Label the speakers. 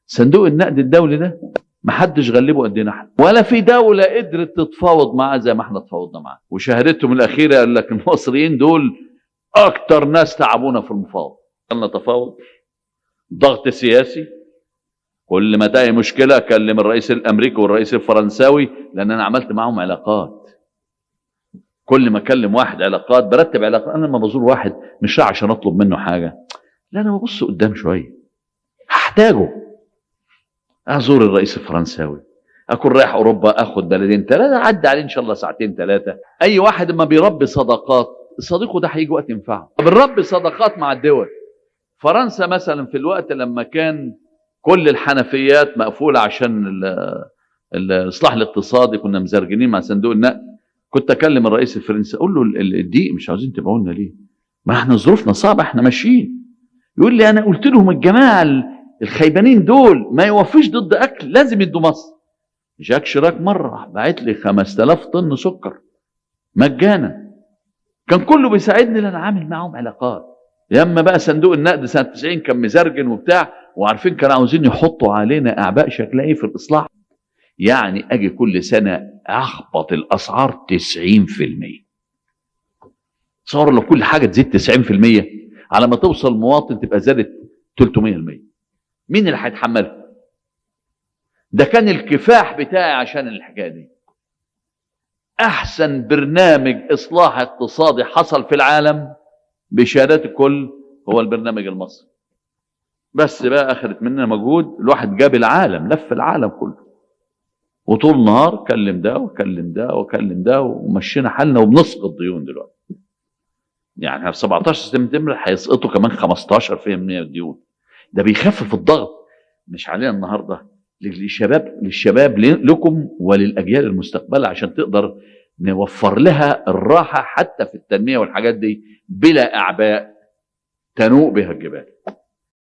Speaker 1: صندوق النقد الدولي ده محدش غلبه قدنا احنا، ولا في دولة قدرت تتفاوض معاه زي ما احنا تفاوضنا معاه. وشهادتهم الأخيرة قال لك المصريين دول أكتر ناس تعبونا في المفاوضة. قلنا تفاوض، ضغط سياسي، كل ما تلاقي مشكلة كلم الرئيس الأمريكي والرئيس الفرنساوي، لأن أنا عملت معاهم علاقات. كل ما أكلم واحد علاقات، برتب علاقات. أنا لما بزور واحد مش رايح عشان أطلب منه حاجة، لا، أنا ببص قدام شوية، هحتاجه. أزور الرئيس الفرنساوي، أكون رايح أوروبا، أخد بلدين ثلاثة، أعدي عليه إن شاء الله ساعتين ثلاثة. أي واحد ما بيربي صداقات، صديقه ده هيجي وقت ينفعه. بنربي صداقات مع الدول. فرنسا مثلا في الوقت لما كان كل الحنفيات مقفولة عشان الإصلاح الاقتصادي، كنا مزرجنين مع صندوق النقد، كنت أكلم الرئيس الفرنسي أقول له الدقيق مش عاوزين تبيعوا لنا ليه؟ ما احنا ظروفنا صعبة، احنا ماشيين. يقول لي أنا قلت لهم الجماعة الخيبانين دول ما يوفيش ضد أكل، لازم يدوا مصر. جاك شيراك مرة راح باعت لي 5000 طن سكر مجانا. كان كله بيساعدني لأن أنا عامل معاهم علاقات. لما بقى صندوق النقد سنة 90 كان مزرجن وبتاع، وعارفين كانوا عاوزين يحطوا علينا أعباء شكلها إيه في الإصلاح. يعني أجي كل سنة أخبط الأسعار 90%. تصور لو كل حاجة تزيد 90%، على ما توصل مواطن تبقى زادت 300%. مين اللي هيتحملها؟ ده كان الكفاح بتاعي عشان الحكاية دي. أحسن برنامج إصلاح اقتصادي حصل في العالم بشهادات الكل هو البرنامج المصري. بس بقى أخذت مننا مجهود، الواحد جاب العالم، لف العالم كله، وطول النهار كلم ده وكلم ده وكلم ده، ومشينا حالنا، وبنسقط ديون دلوقتي. يعني في 17 سبتمبر هيسقطوا كمان 15% من الديون. ده بيخفف الضغط مش علينا النهارده، للشباب لكم وللاجيال المستقبلة، عشان تقدر نوفر لها الراحة حتى في التنمية والحاجات دي بلا اعباء تنوء بها الجبال.